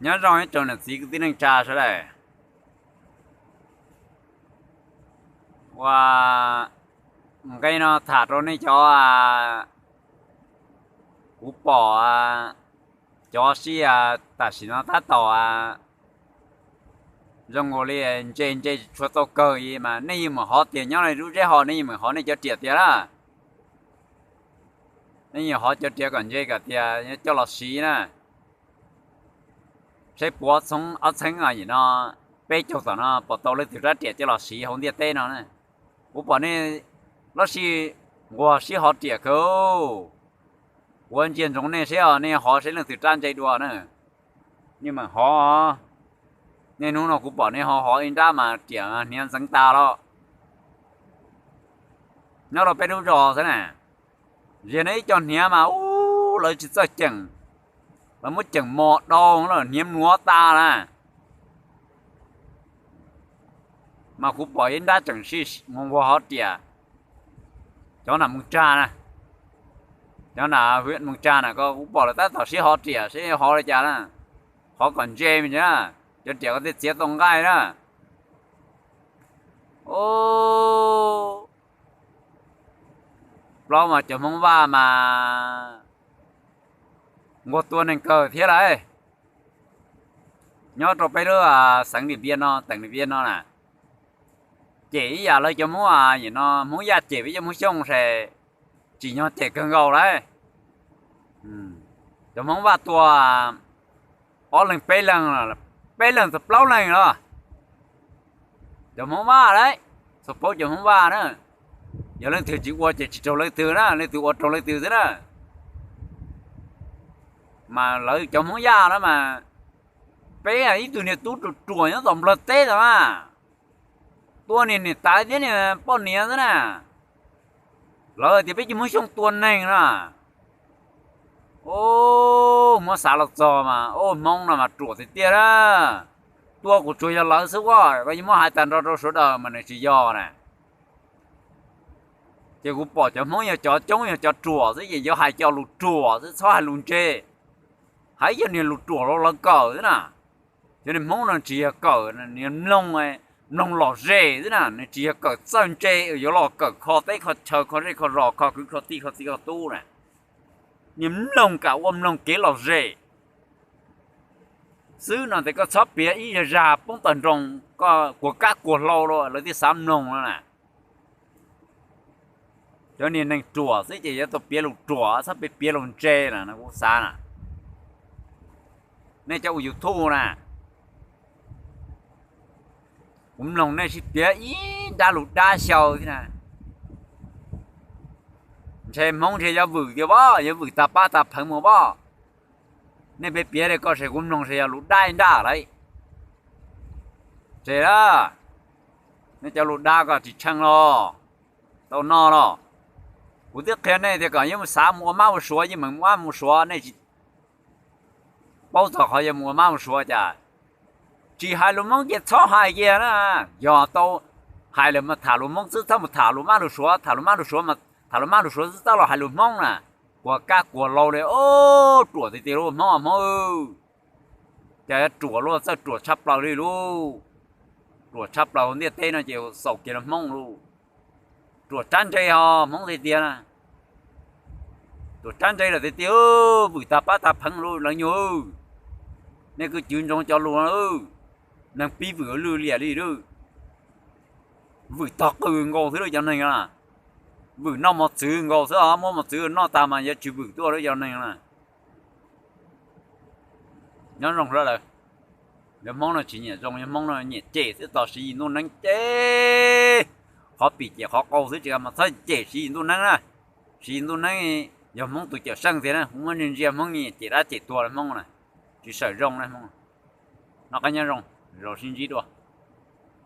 Nyob zoo ib tsoom niam txiv kwv tij neej tsa sawv daws. Ua nqe no tham rau nej cov, kuv pom cov sib, tam sim no tab tom zoo nkaus li ntse ntse tsis tshua tau kawg li mas nej yeej meem hov tias nyob li lub zeb ho nej yeej meem hov nej cov riam tias na. Nej yeej hov cov riam kom ntse kom tias coj los siv na. Seb puav txhoob ob txheeb no, peb caug tom no puas tau leej twg rab riam coj los siv hauv ntiaj teb no na. Kuv pom nej lab sij nquag sib hov riam kawg. Kuv ntsia ntsoov nej seb os, nej hov seb leej twg rab ntse dua na. Nej meem hov. Niaj hnub no kuv pom nej ho hov ib nrab mas riam hniav ntxeev tas los. Nyob rau peb lub zos xwb na, ziag nej ib co hniav mas ub lawv tsis txawj ceem, lawv muab ceem mos dau lawm hniav mluav tas na. Mas kuv pom ib nrab tseem sib nquag hov riam. Cov nam Moos Tsag na, cov nam Moos Tsag na ko kuv pom lawv tab tom sib hov riam seb hov li cas na. Hov kom ntse me ntsis na, cov riam ko thiaj txiav tau nqaij na. Plaub mas cov Hmoob Vaj mas nquag tua neeg kawg thiab lauj. Nyob rau peb lub xeev Lis Vias no, teem Lis Vias no na, cem ib yam lawv cov Hmoob, no Hmoob Yaj cem peb cov Hmoob Xyooj ces tsim nyog cem kawg nkaus lauj. Cov Hmoob Vaj tua ob leeg peb leeg, peb leeg txog plaub leeg los cov Hmoob Vaj lauj, txog paub cov Hmoob Vaj na. Yog leej twg tsis ua ces tsis raug leej twg na, leej twg ua raug leej twg xwb na. Mas lawv cov Hmoob Yaj na mas peb ib tug niag tub ruam ruam nyob tom Nplog teb tod na, tua niam niam tais thiab niag poj niam xwb na. Lawv tias peb cov Hmoob Xyooj tua neeg na. Muab xav los txog mas ua Hmoob no mas ruam tiag tiag na. Tua kuv tsuas yog lawv xwb, koj yuav muab hais tag nrho rau sawv daws mas nws tsis yog na. Ces kuv pom cov Hmoob yog cov coob yog cov ruam xwb ces yuav hais cov lus ruam xwb, txhob hais lus ntse. Hais cov niag lus ruam rau lawv kawm xwb na. Cov niag Hmoob no tsis yog kawm, nws mloog, mloog lom zem xwb na, nws tsis yog kawm txawj ntse, yuav los kawm kho teb kho chaw kho zej kho zos kho kwv kho tij kho txiv kho tub na. Niag mloog kam ua mloog kev lom zem xwb no ces koj txhob piav ib zag zag poob tawg nroo, koj kuas kab kuas hlau los lawv thiaj xav mloog no na. Cov niag neeg ruam xwb ces yuav tau piav lus ruam, txhob piav lus ntse na, kuv xav na. Nej cov ua YouTube na, kuv mloog nej sib piav ib nrab lus dab xyov thiab na. Ntshe Hmoob ntshe yuav vwm tiag pob, yuav vwm tag pab tag pheev mus pob. Nej piav piav li ko ces kuv mloog ces yog lus dab ib nrab lauj. Ces nej cov lus dab ko tsis tsheej los tau no los. Kuv twb qhia nej tias kom yuav mus xav mus ua mab ua suav, yeej meem mus ua mab mus suav, nej tsis paub txog qhov yuav mus ua mab mus suav cas. Tsis hais lus Hmoob ces txhob hais kiag na. Yog tau hais lawm mas tham lus Hmoob xwb, txhob mus tham lus mab lus suav, tham lus mab lus suav mas tham lus mab lus suav xwb, txhob los hais lus Hmoob na. Kuas kab kuas hlau li, ruam tiag tiag lub Hmoob Hmoob. Cas yuav ruam luaj, txawj ruam tshaj plaws li lub. Ruam tshaj plaws hauv ntiaj teb no ces xaus kiag lub Hmoob lub. Ruam rab ntse ho Hmoob tiag tiag na. Ruam rab ntse lawm tiag tiag, vwm tag pab tag pheev lub lawv nyuag. Nej kuj cwv ntsoov cov lus no, neeg pib vwm lwj liam li lub. Vwm tog qw nkaus xwb lub cov neeg no. Vwm noj mos txwv nkaus xwb os, muab mos txwv noj tag mas yuav tsis vwm tuaj lub cov neeg no na. Nyob zoo sawv daws. Yog Hmoob no tsis nyiam zoo, yog Hmoob no nyiam cem xwb, tos siv yim ntuj neeb cem. Qhov pim cem qhov qau xwb tsis mas txhob cem siv yim ntuj neeb na. Siv yim ntuj neeb yog Hmoob tus cawm seej tiag na, kuv muab ntsia ntsia Hmoob nyiam cem dab cem tuag li Hmoob na, tsis sawm zoo na Hmoob. Noj qab nyob zoo, zaum sib ntsib dua.